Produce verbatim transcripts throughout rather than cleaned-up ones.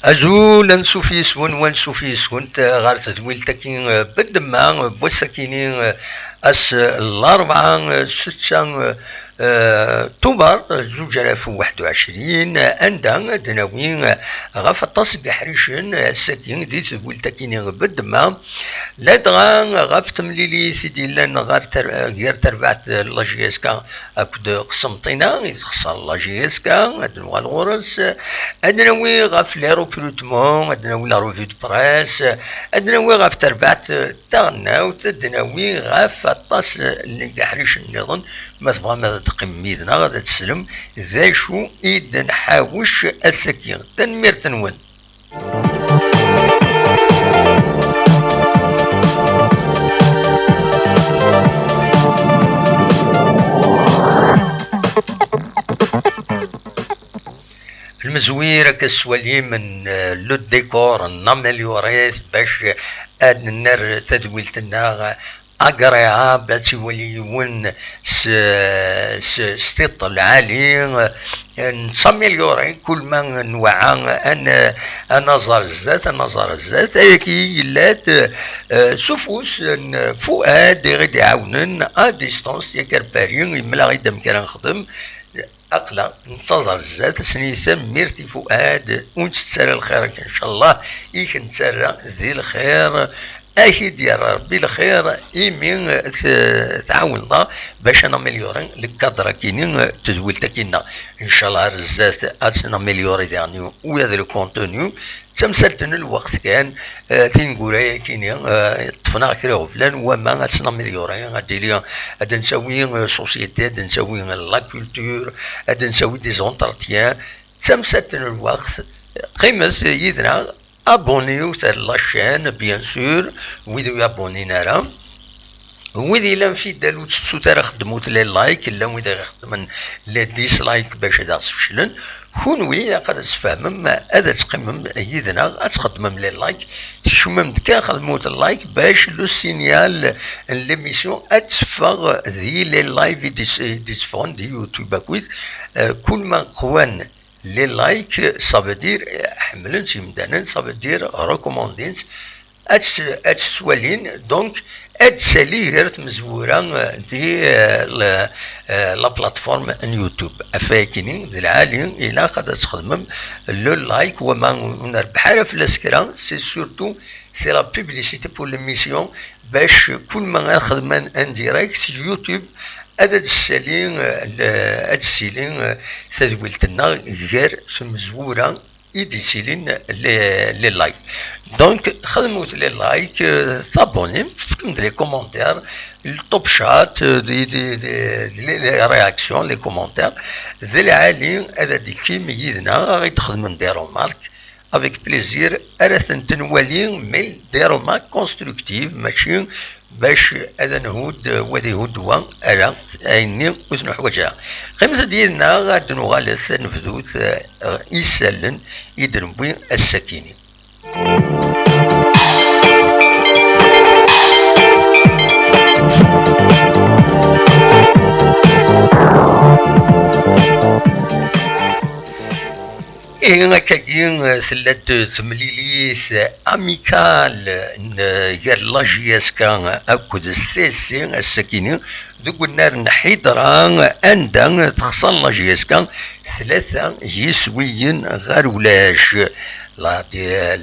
Azul, ansuf yis-wen, wansuf yis-went ɣer tedwilt-agi, eh, bedemma, eh, n wass-akini, eh, ass, eh, n larebɛa, eh, setta, eh, eh, Tubeṛ, eh, zuǧ alaf u waḥed u ɛecrin, eh, anda ad d-nawi, eh, ɣef aṭas n yeḥricen, eh, ass-agi di tedwilt-akini bedemma, ladɣa ɣef temlilit i d-yellan ɣer ter-, gar terbaɛt n la J S K akked Qsenṭina i texṣer la J S K, ad nuɣal ɣur-s, ad nawi ɣef les recrutements, ad nawi la revue de presse, ad nawi ɣef terbaɛt taɣelnawt, ad nawi ɣef aṭas n yeḥricen nniḍen. Ma tebɣam ad teqqimem yid-neɣ, ad teslem d acu i d-nḥawec ass-agi. Tanemmirt-nwen. Lmezwir akka s walim n, eh, le décor n améliorer bac ad nerr tadwilt-nneɣ agréable, ad tt-iwali yiwen s, s, s tiṭ lɛali, eh, nettaméliori kul ma nweɛa ad n-, ad naẓer zdat, ad naẓer zdat. Ayagi yella-d, eh, s ufus n Fuad i ɣ-d-iɛawnen à distance, yakan Paris, yemmel-aɣ-id amek ara nexdem. Aql-aɣ nettaẓ ar zdat, asen-nini tanemmirt i Fuad, ur nettett ara lxir akka, ncallah i k-nettarra di lxir, ad k-id-yerr Rebbi lxir, imi t-, tɛawneḍ-aɣ bac ad naméliori le cadre-akini, tedwilt-akini-nneɣ. Ncallah ar zdat ad tt-naméliori diɣen, ula d le contenu. D tamsalt n lweqt kan, eh, tineggura-yakini, eh, ṭṭfen-aɣ kra iɣeblan, wama ad tt-naméliori, ad d-tili, ad d-nettawi, eh, société, ad d-nettawi, eh, la culture, ad d-nettawi des entretiens. D tamsalt n lweqt, qqimet yid-neɣ, abonniwt ar la chaîne, bien sûr, wid ur abonnin ara. Wid yellan fidèle ur ttettut ara, xedmut les likes, llan wid i ɣ-ixeddmen les dislikes bac ad aɣ-sfeclen. Kunwi ilaq ad tfehmem, ad teqqimem yid-neɣ, ad txedmem les likes, tkecmem-d kan xedmut like bac le signal n l'émission ad teffeɣ di les lives i d-is-, i d-itteffɣen di YouTube akkit, eh, kul ma qwan les likes, ça veut dire, eh, ḥemmlen-tt yimdanen, ça veut dire recommandin-tt, ad tt-, ad tt-ttwalin, donc ad d-tali gar tmezwura, eh, di, eh, la, eh, la plateforme n YouTube. Ɣef wayakini d lɛali ilaq ad txedmem le like, wama ur nrebbeḥ ara fell-as kra, c'est surtout, c'est la publicité pour l'émission, bac kul ma ad xedmen en direct YouTube, ad d-tessali, eh, le-, ad d-tessili, eh, tadwilt-nneɣ gar tmezwura i d-yettilin les, les lives. Donc, xedmut les likes, euh, t'abonnem, tefkem-d les commentaires, le top chat, euh, des, des, des, les, les réactions, les commentaires. D lɛali ad d-ikim yid-neɣ, ad ɣ-d-xedmem des remarques. Avec plaisir, ara tent-nwali, mais des remarques constructives, mačči bac ad nhudd, wa ad ihudd wa, ala, ayenni ur t-nuḥwaǧ ara. Qqimet-d yid-neɣ, ad d-nuɣalet, ad nebdut, eh, isallen i d-newwi ass-akini. Ihi akkagi, eh, tella-d temlilit amicale n, eh, gar la J S K akked C S C ass-akini deg unnar n Ḥidra, anda texṣer la J S K tlata yiswiyen ɣer ulac. La,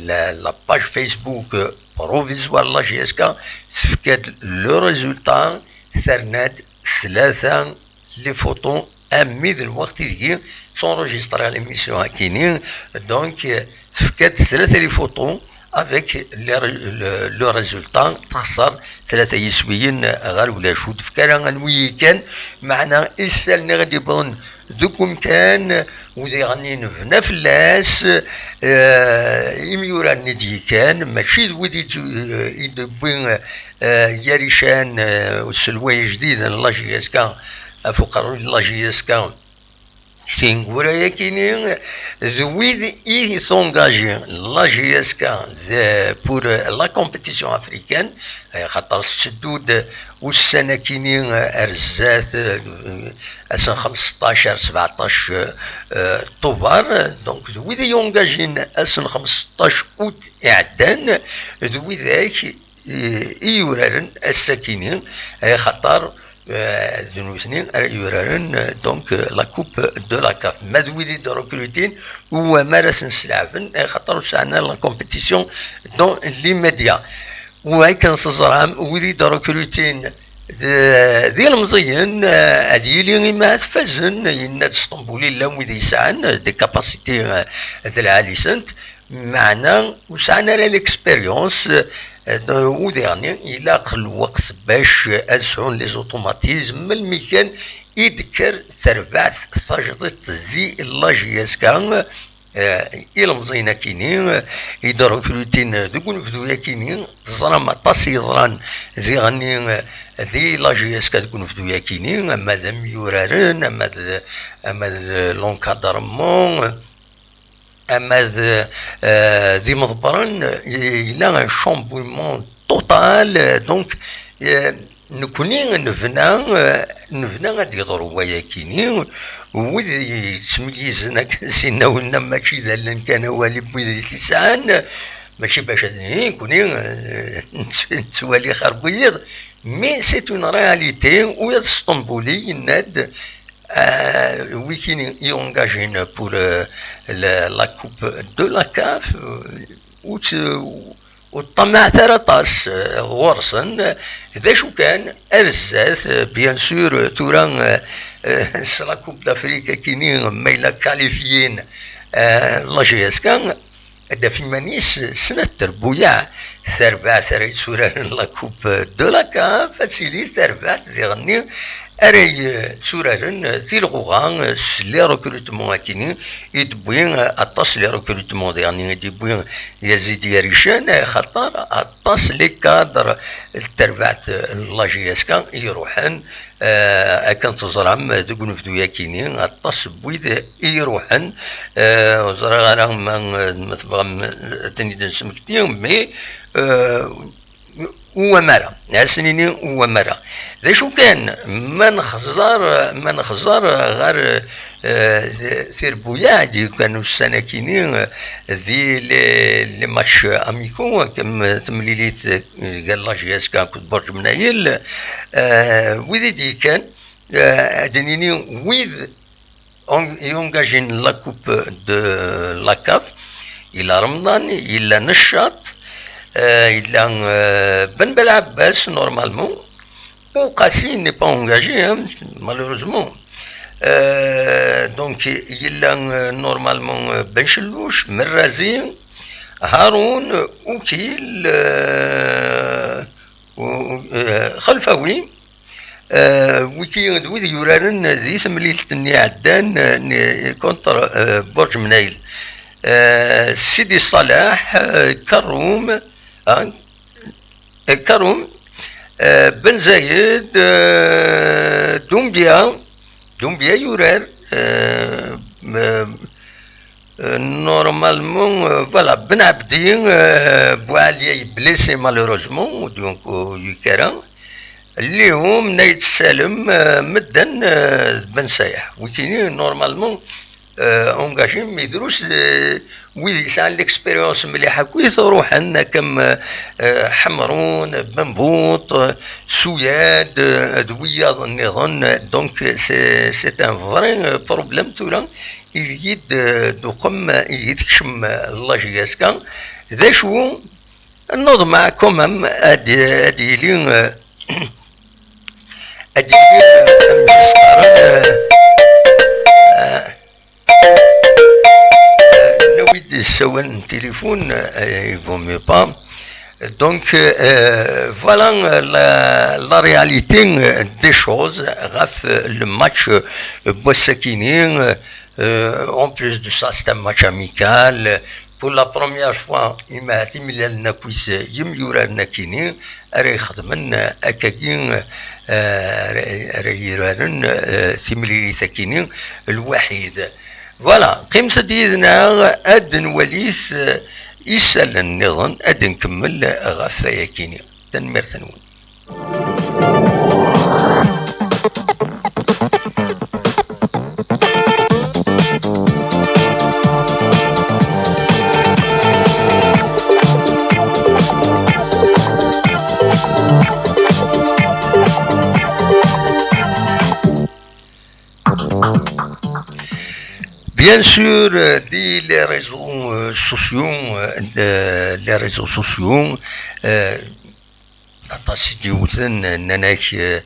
la, la page Facebook provisoire la J S K tefka-d le résultat, terna-d tlata les photos, armi d lweqt ideg ttṛujistriɣ l'émission akini. Donc, euh, tefka-d tlata les photos avec les ré-, le, le résultat, texṣer tlata yiswiyen ɣer ulac. Ur d-tefka ara anwi yekkan, meɛna isallen i ɣ-d-yewwḍen deg umkan, u diɣen nebna fell-as, euh, imyura-nni d-yekkan, mačči d wid i d-, i d-wwi, euh, Yarican, euh, uselway ajdid n la J S K, ɣef uqerruy n la J S K, tineggura-yakini d wid i tungaji la J S K de, pour la compétition africaine, eh, xaṭer tetteddu-d ussan-akini ar zdat, eh, ass n xemseṭṭac ar sebɛeṭṭac, eh, Tubeṛ, donc d wid i yungajin ass n xemseṭṭac août iɛeddan, d widak i, i yuraren ass-akini, eh, xaṭer, eh, d nutni ara yuraren, eh, donc, eh, la Coupe de la CAF. Ma d wid i d-rekrutin, u wamar ad ten-sleɛben, eh, xaṭer ur sɛan ara la compétition dans l'immédiat. U akken teẓram, wid i d-rekrutin d, d ilemẓiyen, eh, ad yili ima ad fazen, yenna-d Sṭembul llan wid yesɛan, eh, des capacités, eh, d lɛali-sent, meɛna ur sɛan ara l'expérience, eh, d-, u diɣen ilaq lweqt bac ad sɛun les automatismes, melmi kan i d-tekker terbaɛt tajdiṭ di la J S K, eh, ilemẓiyen-akini, eh, i d-rekrutin deg unebdu-yakini, teẓram aṭas yeḍran diɣenni, eh, di la J S K deg unebdu-yakini, ama d amyuraren, ama d, ama d l'encadrement, ama d, eh, d imḍebbren, yella un chamboulement total, eh, donc, eh, nekni nebna, eh, nebna ad d-yeḍru wayakini, wid yettmeyyizen akken sinna winna mačči d allen kan awali n wid i t-yesɛan, mačči bac ad nekni, eh, nett-, nettwali xir n wiyiḍ, mais c'est une réalité, u Sṭembuli yenna-d, eh, wikini i engagin pour, eh, la, la coupe de la CAF, eh, ur tt-, ur ṭṭamaɛet ara aṭas, eh, ɣur-sen. D acu kan, ar zdat, eh, bien sûr, eh, tura, eh, eh, s la Coupe d'Afrique akini, ma yella qualifiyin, eh, la J S K, ad d-taf iman-is snat terbuyaɛ, tarbaɛt ara yetturaren la Coupe de la CAF, ad tili tarbaɛt diɣenni ara yetturaren tilɣuɣa s les recrutements akini i d-wwi aṭas, les recrutements diɣenni i d-yewwi Yazid Yarican, xaṭer aṭas les cadres n terbaɛt n la J S K i iruḥen, eh, akken teẓram deg unebdu-yakini, aṭas n wid i iruḥen, eh, ur ẓriɣ ara ma, ma tebɣam ad ten-id-nesmekti, mais, eh, u wamara, ad as-nini u wamara. D acu kan, ma nexẓer, ma nexẓer ɣer, eh, tirbuyaɛ d-yekkan ussan-akini, eh, di les, les matchs amicaux, kem temlilit, eh, gar la J S K akked Burj Mnayel, eh, wid i d-yekkan, eh, ad d-nini wid en-, i engagin la Coupe de la CAF, yella Remḍan, yella Neccaṭ, eh, yella, eh, Ben Belɛebbas, normalement. Bon, Qasi n'est pas engagé, hein, malheureusement. Euh, donc, yella, euh, normalement, euh, Ben Chellouch, Merrazi, Haroun, Oukil, euh, u-, euh, Khalfaoui, euh, wiki d wid yuraren di temlilt-nni iɛeddan, euh, contre, euh, Burj Mnayl. Euh, Sidi Salah, euh, Karoum, hein, Karoum, euh, Ben Zayed, euh, Doumbia, Doumbia yurar, euh, euh, euh, normalement, euh, voilà, Ben Abdi, euh, Boualia est blessé malheureusement, donc, euh, Yukara. Lihum, Naïd Salem, euh, Medden, euh, Ben Sayah. Wikini, normalement, euh, engagé, mais drus, euh, wid yesɛan l'expérience mliḥ akkit ruḥen, comme, euh, euh, Ḥemrun, Bembuṭ, euh, Souyad, euh, d wiyaḍ nniḍen. Donc, c'est, c'est un vrai, euh, problème tura, ideg i d-, euh, d-uqem, ideg i d-tekcem, euh, la J S K. D acu, nnuḍ ma quand même, ad, ad yili, euh, ad yili, euh, amzesṭaren, euh, euh, Yella wid yessawalen n tilifun, euh, il vaut mieux pas. Donc, euh, voilà, euh, la, la réalité, euh, des choses ɣef, euh, le match, euh, n wass-akini, euh, euh, en plus de ça, c'est un match amical, euh, Pour la première fois, imahat imlalen akkit yimyuraren akini ara ixedmen akkagi, eh, ara, ara yuraren, eh, timlilit akini lwaḥid. Voilà, qqimet-d yid-neɣ ad nwalit, eh, isallen nniḍen, ad nkemmel ɣef wayakini. Tanemmirt-nwen. Bien sûr, euh, di les réseaux, euh, sociaux, euh, de- les réseaux sociaux, euh, aṭas i d-yewten, nnan-ak, euh,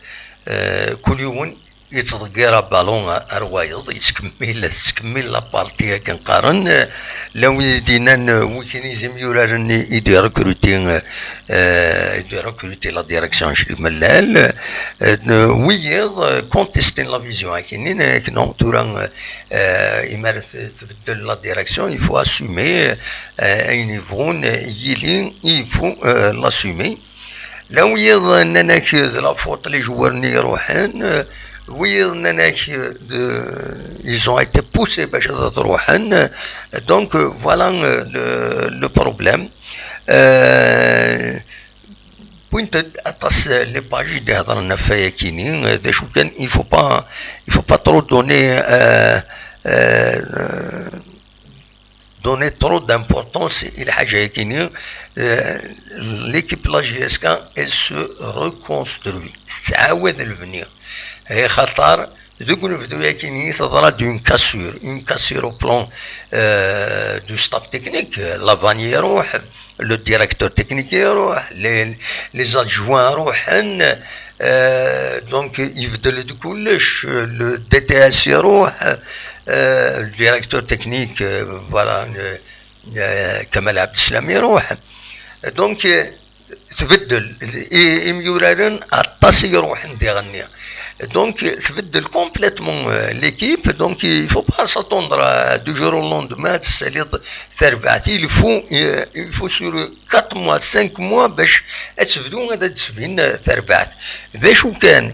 euh, kul yiwen yettḍeggir abalun ar wayeḍ, yettkemmil, tettkemmil la partie akken qqaren, euh, la wid i d-yennan, euh, wikini d imyuraren i, i d-irekruti, euh, euh, i d-irekruti la direction n Cli Mellal, euh, wiyiḍ, euh, contestin la vision akini, nnan-ak non, tura, euh, euh, imi ara t- tbeddel la direction, il faut assumer, euh, ayen yebɣun yili, il faut, euh, l'assumer. La wiyiḍ nnan-ak d la faute les joueurs-nni iruḥen, euh, wiyiḍ nnan-ak de, ils ont été poussés bac ad ruḥen. Donc, euh, voilà, euh, le, le problème. Euh, wwint-d aṭas, euh, les pages i d-ihedren ɣef wayakini, euh, d acu kan, il faut pas, il faut pas trop donner, euh, euh, donner trop d'importance i lḥaǧa-yakini. Euh, l'équipe la J S K, elle se reconstruit, tettɛawad lebni. Axaṭer deg unebdu-yakini teḍra-d une cassure, une cassure au plan, euh, du staff technique, euh, Lavani iruḥ, le directeur technique iruḥ, les, les adjoints ruḥen, euh, donc ibeddel-d kullec, le D T S iruḥ, euh, le directeur technique, euh, voilà, euh, euh, Kamal Abdeslam iruḥ. Donc, euh, tbeddel, i- imyuraren aṭas i iruḥen diɣenni. Donc, tbeddel complètement, euh, l'équipe. Donc, il faut pas s'attendre à, du jour au lendemain ad tessaliḍ tarbaɛt. Il faut, euh, il faut sur quatre mois, cinq mois bac ad tebdu ad d-tbin, euh, tarbaɛt. D acu kan,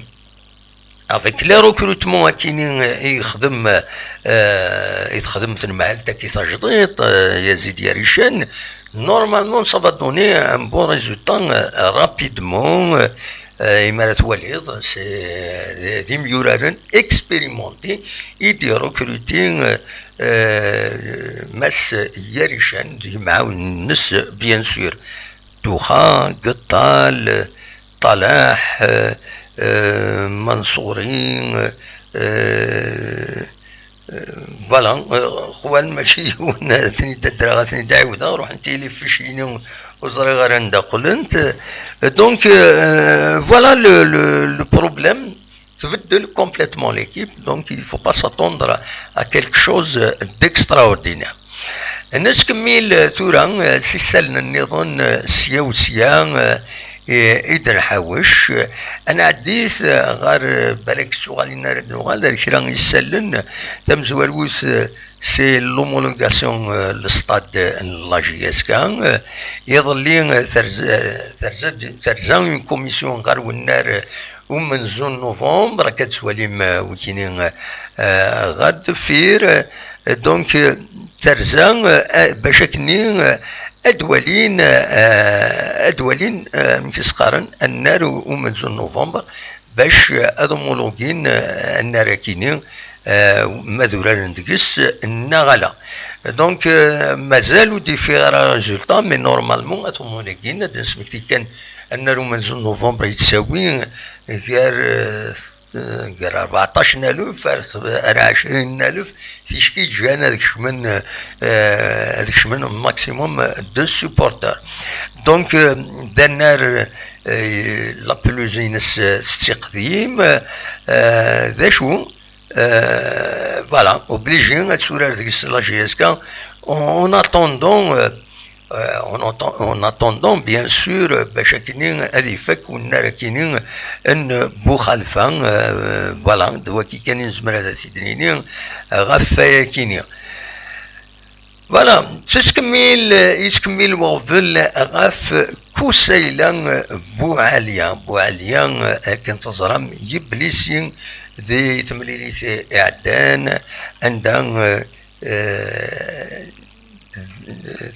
avec les recrutements akini, euh, i yexdem, euh, i texdem tnemhalt-agi tajdiṭ, euh, Yazid Yarican, normalement ça va donner un bon résultat, euh, rapidement, euh, euh, imi ara twaliḍ, c'est, euh, d imyuraren expérimentés i d-irekruti, euh, euh, Mass Yarican d yimɛawnen-nnes, bien sûr. Tuxa, Gettal, Talaḥ, euh, euh, Mansouri, euh, euh, voilà, euh, xwan mačči yiwen, ad ten-id-adreɣ, ad ten-id-ɛiwdeɣ, ruḥent-iyi les fichiers-inu, ur ẓriɣ ara anda qqlent. Donc, euh, voilà le, le, le problème. Tbeddel complètement l'équipe, donc il faut pas s'attendre à quelque chose d'extraordinaire. Nettkemmil, euh, tura, euh, s isallen nniḍen, euh, sya u sya, euh, i, i d-nḥawec. Euh, ad nɛeddi, euh, ɣer, euh, balak d tuɣalin ara d-nuɣal, ar kra n yisallen, tamezwarut, euh, c'est l'homologation, euh, le stade, euh, n la J S K. Euh, iḍelli, euh, terza, terza, terza une commission ɣer wennar, euh, umenzu n novembre, akka d-twalim, euh, wikini, euh, euh, ɣer deffir. Euh, donc, euh, terza, euh, euh, bac akkenni, euh, ad walin, euh, ad walin, euh, amek i s-qqaren, annar u- umenzu n novembre, bac, euh, ad homologin, euh, annar akini, euh, ma d uraren deg-s neɣ ala. Donc, euh, mazal ur d-yeffiɣ ara résultat, mais normalement ad homologin, ad d-nesmekti kan annar umenzu n novembre yettawi gar, euh, gar rbeɛṭac n alef ar, ar ɛecrin n alef, ticki ǧǧan ad kecmen, euh, ad kecmen maximum de supporters. Donc, euh, d annar, euh, la pelouse-ines, euh, tettiqdim, euh, d acu, euh, voilà, obligé ad turar deg-s la J S K. En, en attendant, euh, euh, en, atten- en attendant, bien sûr, euh, bac akkenni ad ifak unnar akkenni n Buxalfa, euh, voilà, d waki kan i nezmer ad t-id-nini, euh, ɣef wayakini. Voilà, tettkemmil, yettkemmil weɣbel ɣef Kusayla Buɛaliya. Buɛaliya, akken teẓram, yeblisi di temlilit iɛeddan, anda, eh,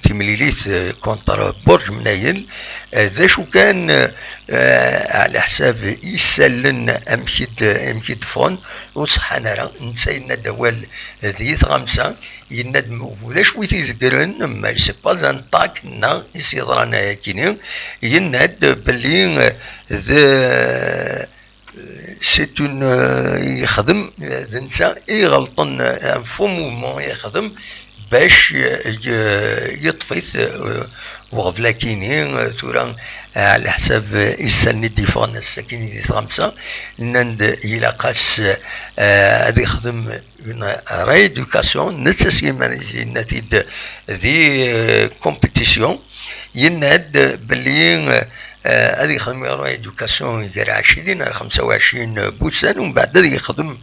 timlilit, eh, contre Burǧ Mnayel, eh, d acu kan, eh, ɛla ḥsab isallen amek i d-, amek i d-ffɣen, ur ṣeḥḥan ara. Netta yenna-d awal di tɣamsa, yenna-d m-, ulac wi t-izeggren, mais c'est pas un tact, neɣ i s-yeḍran ayakini, yenna-d belli, eh, d, c'est une, euh, yexdem, euh, d netta i iɣelṭen, euh, un faux mouvement i yexdem bac, euh, y-, yeṭṭef-it, euh, weɣbel-akini, euh, tura, euh, ɛla ḥsab, euh, isallen i d-yeffɣen ass-akini di tɣamsa, nnan-d ilaq-as, euh, ad yexdem une rééducation, netta s yiman-is yenna-t-id di, euh, compétition, yenna-d belli, euh, ad yexdem une rééducation gar ɛecrin ar xemsa u ɛecrin n wussan, umbeɛd ad yexdem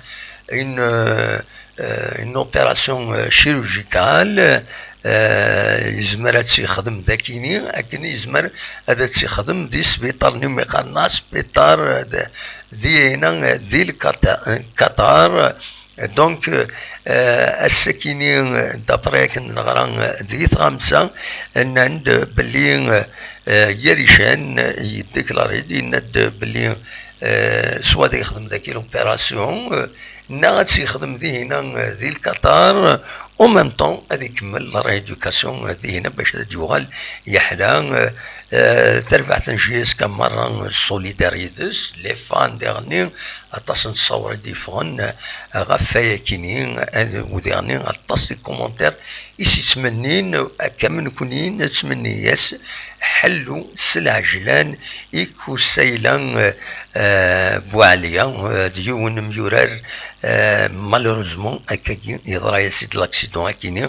une, euh, euh, une opération, euh, chirurgicale, euh, yezmer ad tt-yexdem d akini, akken yezmer ad tt-yexdem di sbiṭar-nni umi qqaren asbiṭar, euh, d-, di, di Qatar. Donc, euh, ass-akini, euh, d'après akken neɣra, euh, di tɣamsa, nnan-d belli, euh, euh, Yarican, euh, yeddeklari-d, yenna-d belli, euh, soit ad yexdem dagi l'opération, euh, neɣ ad tt-yexdem dihina, euh, di Qatar, en même temps ad ikemmel la rééducation, euh, dihina bac ad d-yuɣal yeḥla, euh, euh, tarbaɛt n J S K merra, euh, solidaire yid-s, les fans diɣenni, aṭas n ṣṣawer i d-yeffɣen, euh, ɣef wayakini, euh, u diɣenni aṭas n commentaires i s-yettmennin, akka am nekni nettmenni-yas ḥellu s lɛejlan i Kusayla, eh, eh, Buɛaliya, eh, d yiwen n yemyurar, eh, malheureusement, akkagi yeḍra-yas-id l'accident akini,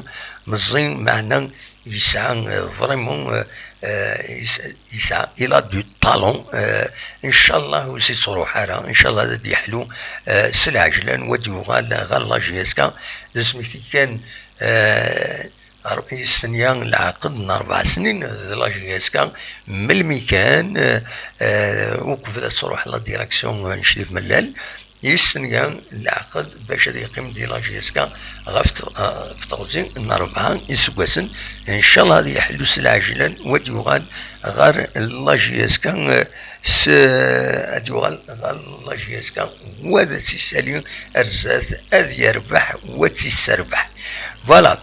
meẓẓi, meɛna yesɛa, eh, vraiment, eh, eh, yes-, yesɛa, il a du talent, eh, ncallah ur s-yettruḥ ara, ncallah ad d-yeḥlu, eh, s lɛejlan, wa d-yuɣal ɣer la J S K, d asmekti kan, eh, ar-, yestenya leɛqed n rebɛa snin d la J S K, melmi kan, eh, eh, uqbel ad truḥ la direction n Crif Mellal, yestenya leɛqed bac ad yeqqim di la J S K ɣef t-, eh, ɣef teɣzi n rebɛa iseggasen. Ncallah ad yeḥlu s lɛejlan, wa d-yuɣal ɣer la J S K, eh, s-, ad yuɣal ɣer la J S K, wa ad tt-isali ar zdat, ad yerbeḥ, wa ad tt-isserbeḥ. Voilà.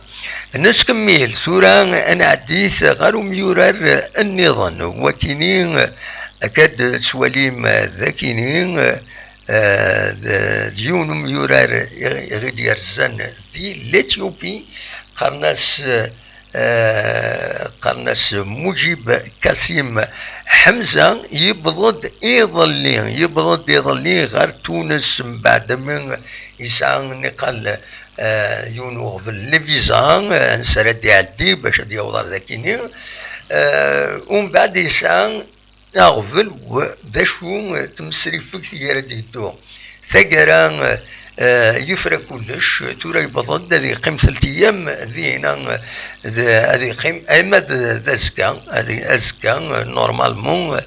Nettkemmil tura, ad nɛeddi ɣer umyurar nniḍen. Wakini, akka d-tettwalim dakini, eh, d, d yiwen umyurar i, i ɣ-id-yerzan di l'Éthiopie, qqaren-as, eh, qqaren-as Mujib Kasim Ḥemza, yewweḍ-d iḍelli, yewweḍ-d iḍelli ɣer Tunes, mbeɛd mi yesɛa niqal, eh, yiwen uɣbel n lviza, eh, ansi ara d-iɛeddi bac ad yaweḍ ar dakini. Eh, umbeɛd yesɛa aɣbel, w-, d acu, eh, tmesrifegt i ara d-yeddu. Taggara, eh, yefra kullec, tura yewweḍ-d ad yeqqim telt ayyam dihina, eh, d-, ad yeqqim, ama d, d azekka, ad y-, azekka, eh, normalement,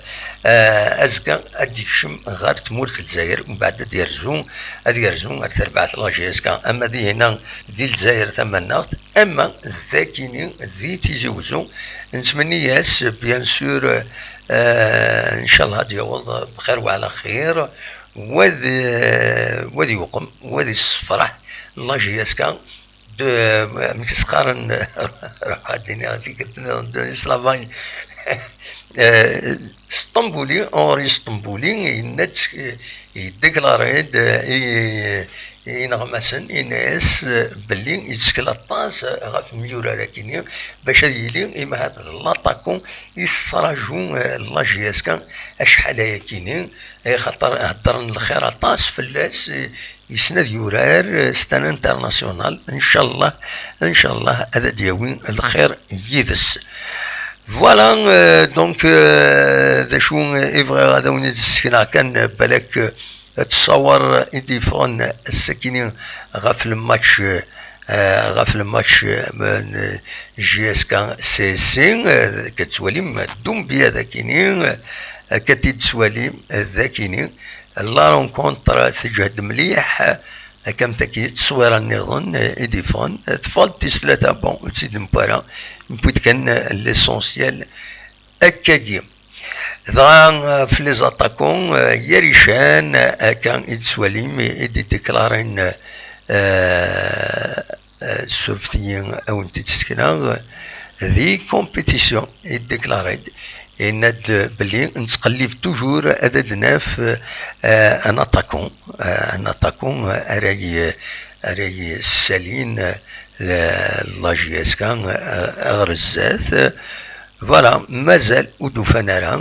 eh, azekka ad d-yekcem ɣer tmurt n Lezzayer, umbeɛd ad yerzu, ad yerzu ar terbaɛt la J S K, ama dihina di Lezzayer tamaneɣt, ama dakini di Tizi Wezzu. Nettmenni-yas, bien sûr, eh, ncallah ad yaweḍ bxir wa ɛla xir, wa ad, wa ad yuqem, wa ad issefreḥ la J S K, de, amek i s-qqaren, ruḥ ad d-iniɣ tikkelt nniḍen, de Slavane. Eh, Sṭembuli, Henri Sṭembuli, yenna-d, yeddeklari-d, eh, i, i ineɣmasen, yenna-yas, eh, belli yettkel aṭas ɣef imyurar-akini, bac ad yili, imahat d l'attaquant i tettṛaju, eh, la J S K acḥal ayakini, axaṭer heddren lxir aṭas fell-as, eh, yessen ad yurar, eh, c'est un international. Ncallah, ncallah ad d-yawi lxir yid-s. Voilà, euh, donc, euh, d acu, euh, i bɣiɣ ad awen-d-ssekneɣ kan, euh, balak, euh, ttṣawer i d-yeffɣen ass-akini ɣef le match, euh, eh, ɣef le match, eh, n J S K C S C, eh, akka tettwalim Doumbia d akini, eh, akka t-id-tettwalim, eh, d akini. La rencontre teǧhed mliḥ, eh, akka am taki tteswira nniḍen, eh, i d-iffɣen, eh, teffeɣ-d tis tlata, bon, ur tt-id-newwi ara, newwi-d kan, eh, l'essentiel, akkagi. Dɣa, eh, ɣef les attaquants, eh, Yarican, eh, akka i d-tettwalim, i, i d-idéclarin, eh, eh, surfet-iyi, ad wen-t-id-sekneɣ, di compétition, i d-déclarin-d, yenna-d belli nettqellib toujours ad d-naf, eh, un attaquant, eh, un attaquant, eh, ara y-, ara yessalin, eh, la, la J S K, eh, ɣer zdat. Voilà, mazal ur d-ufan ara.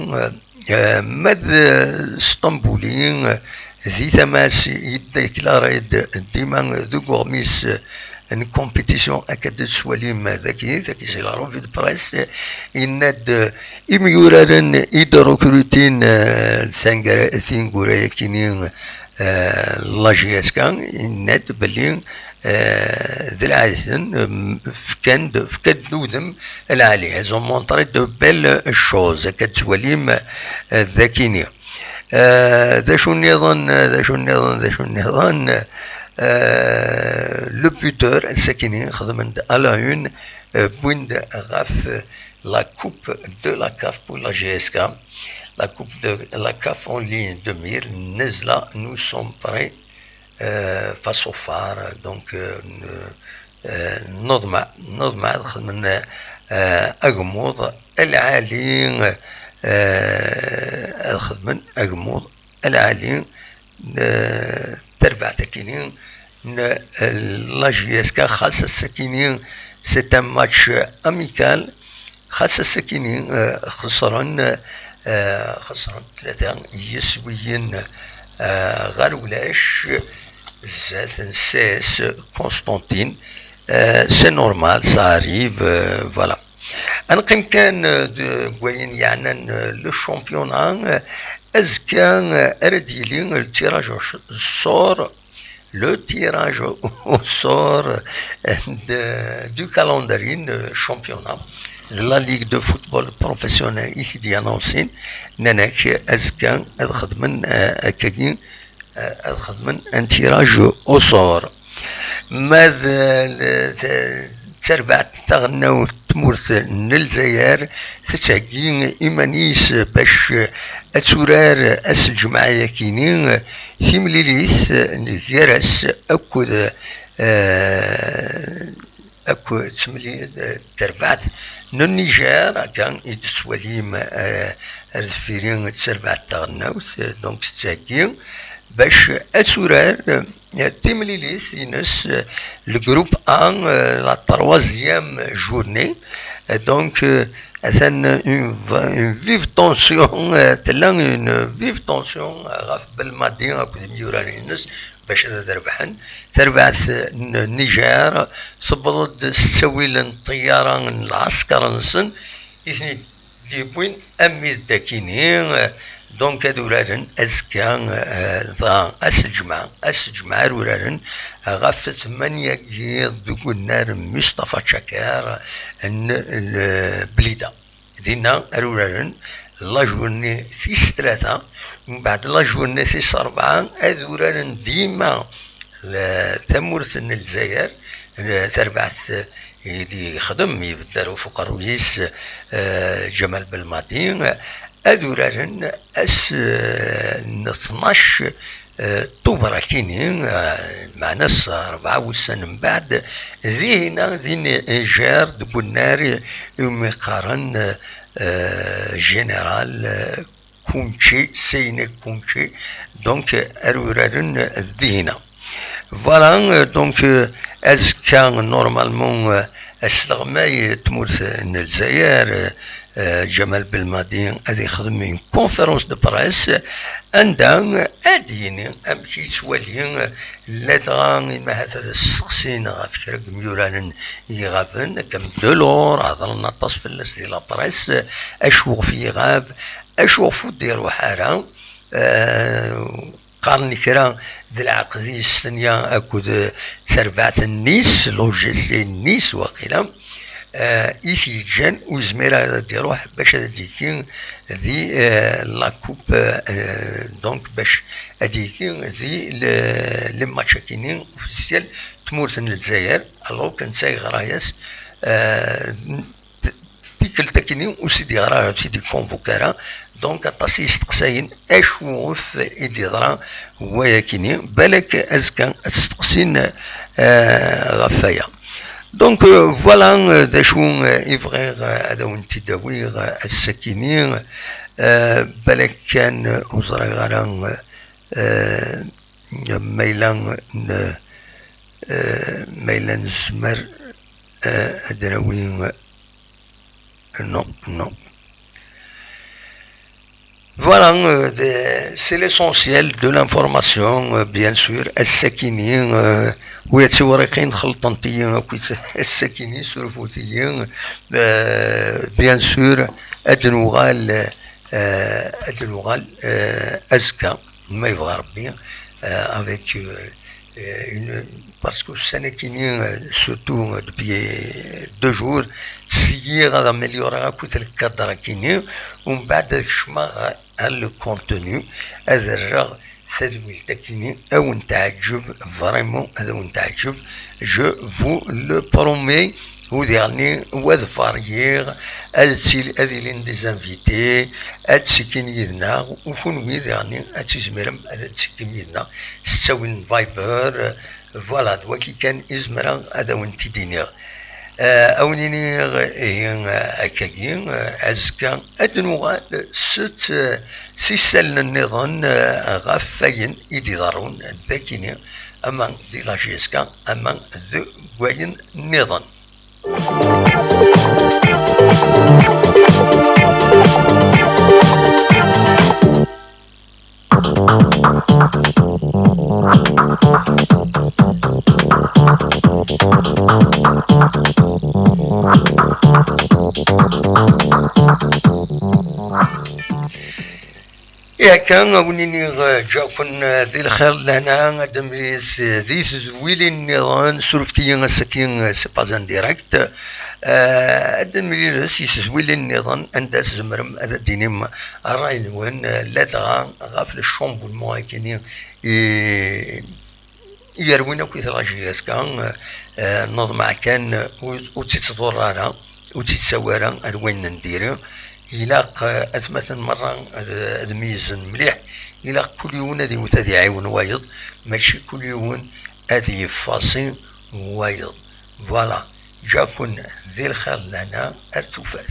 Eh, ma d, eh, Sṭambuli, eh, di tama-s yeddeklari-d dima deg uɣmis, eh, n compétition, akka d-tettwalim dagi, dagi c'est la revue de presse, yenna-d, eh, imyuraren i d-rekrutin, eh, tangara-, tineggura-yakini, eh, la J S K, yenna-d belli, eh, d lɛali-ten, em, fkan-d, fkan-d udem lɛali. Elles ont montré de belles choses, akka d-tettwalim, eh, dagini. Eh, d acu nniḍen, d acu nniḍen, d acu nniḍen? Eh, le buteur, sakini, xedmen-d à la une, eh, wwin-d ɣef la Coupe de la CAF pour la J S K. La Coupe de la CAF en ligne deux mille, Nezla, nous sommes prêts, euh, face au Phare, donc, euh, euh, neḍmeɛ, neḍmeɛ ad xedmen, euh, agmuḍ lɛali, euh, ad xedmen agmuḍ lɛali, euh, tarbaɛt akini n, euh, la J S K, xas ass-akini c'est un match amical, xas ass-akini, eh, xesren, eh, xesren tlata yiswiyen, eh, ɣer ulac, zdat n C S Constantine. Eh, c'est normal, ça arrive, eh, voilà. Ad neqqim kan, eh, deg wayen yeɛnan, eh, le championnat, eh, azekka, eh, ara d-yili le tirage au ch-, sort, le tirage au sort de, du calendrier n championnat de la Ligue de football professionnel i t-id-yannuncin, nnan-ak azekka ad xedmen, eh, akkagi, eh, ad xedmen un tirage au sort. Ma d, d, d tarbaɛt taɣelnawt n tmurt n Lezzayer, tettheggi iman-is bac ad turar ass n lǧemɛa-yakini timlilit gar-as akked, eh, akked temli-, eh, terbaɛt n Niger, akka i d-tettwalim, eh, ar deffir-i d tarbaɛt taɣelnawt, eh, donc tettheggi bac ad turar, eh, timlilit-ines, eh, le groupe A, eh, la troisième journée. Eh, donc, eh, atan une v-, une vive tension, eh, tella une vive tension, eh, ɣef Belmadi akked imyuraren-ines bac ad rebḥen. Tarbaɛt n Niger tewweḍ-d s ttawil n ṭṭyara n lɛesker-nsen i ten-id-yewwin armi d akini, eh, donc ad uraren azekka, eh, dɣa ass n lǧemɛa, ass n lǧemɛa ar uraren ɣef tmanya deg unnar Mustafa Tcakar n, eh, Blida. Dinna ar uraren la journée tis tlata, mbeɛd la journée tis rebɛa ad uraren dima, eh, tamurt n Lezzayer, eh, tarbaɛt i d-yexdem, ibedder ɣef uqerruy-is, eh, Ǧamal Belmadi, ad uraren ass, eh, n tnac, eh, Tubeṛ akini, eh, meɛna s rebɛa wussan mbeɛd, dihina di Niger deg unnar iwumi qqaren, eh, Général, eh, Kunci, Seyne Kunci, donc, ar uraren dihina. Voilà, euh, donc, euh, azekka, normalement, euh, asleɣmay n tmurt n Lezzayer, euh, euh, Ǧamal Belmadi ad ixdem une conférence de presse, anda ad d-yini amek yettwali, euh, ladɣa imahat ad as-steqsin ɣef kra n yimyuraren iɣaben, akka am Delors, hedren aṭas fell-as di la presse, acu ɣef iɣab, acu ɣef ur d-iruḥ ara, euh, qqaren kra d lɛeqd-is Tanya akked, eh, terbaɛt n Nice, l'O G C Nice waqila, eh, i t-yeǧǧan ur yezmir ara ad iruḥ bac ad d-yekki di, eh, la coupe, eh, donc bac ad d-yekki di le, les matchs-akini officiels n tmurt n Lezzayer, alors que netta yeɣra-yas, eh, t-, tikkelt akini ur s-id-yeɣra ara, ur s-id-ikonvuk ara. Donc aṭas i yesteqsayen acu ɣef i d-yeḍra wayakini, balak azekka ad steqsin, eh, ɣef waya. Donc, eh, voilà, eh, d acu, eh, i bɣiɣ, eh, ad awen-t-id-awiɣ, eh, ass-akini, eh, balak kan, eh, ur ẓriɣ ara, eh, ma yella n-, eh, ma yella nezmer, eh, ad d-nawi, eh, non, non. Voilà, euh, de, c'est l'essentiel de l'information, euh, bien sûr. Ass-akini, euh, wi d tiwriqin xelṭent-iyi akkit ass-akini, surfut-iyi, euh, bien sûr, ad nuɣal, euh, ad nuɣal, euh, azekka, ma yebɣa Rebbi, euh, avec, euh, euh, une, parce que ussan-akini, euh, surtout, euh, depuis, euh, deux jours, ttṣeyyiɣ ad amélioreɣ akkit lkadr-akini, umbeɛd ad kecmeɣ ɣer le contenu, ad rreɣ tadwilt-akini, ad wen-teɛǧeb, vraiment ad wen-teɛǧeb, je vous le promets. Udiɣ-nni, wa ad varier, ad ttili, ad ilin des invités, ad ttekkin yid-neɣ, u kunwi diɣen-nni ad tizmirem ad ttekkim yid-neɣ s ttawil n Viber. Voilà, d waki kan i zemreɣ ad awen-t-id-iniɣ. Eh, ad awen-iniɣ, ihi, eh, akkagi, eh, azekka ad nuɣal s t-, s isallen nniḍen, eh, ɣef wayen i d-iḍerrun dagini, ama di la J S K, ama deg wayen nniḍen. Ihi akka, a wen-iniɣ, eh, ǧǧaɣ-ken, eh, di lxir d lehna, ad d-nemlil, eh, di tedwilin nniḍen, surfet-iyi ass-agi, eh, c'est pas en direct. Eh, ad d-nemlil di tedwilin nniḍen, anda tzemrem ad d-tinim ṛṛay-nwen, eh, ladɣa ɣef le chamboulement-agi-nni i, i yerwin akk i tlajiyaska, eh, neḍmeɛ kan, eh, ur, ur tt-ittḍurr ara, ur tt-ittawi ara ar wayen n diri. Ilaq, eh, atmaten merra ad, ad meyyzen mliḥ. Ilaq kul yiwen ad iwet, ad iɛiwen wayeḍ, mačči kul yiwen ad yeffasi wayeḍ. Voilà, ǧǧaɣ-ken di lxir d lehna ar tufat.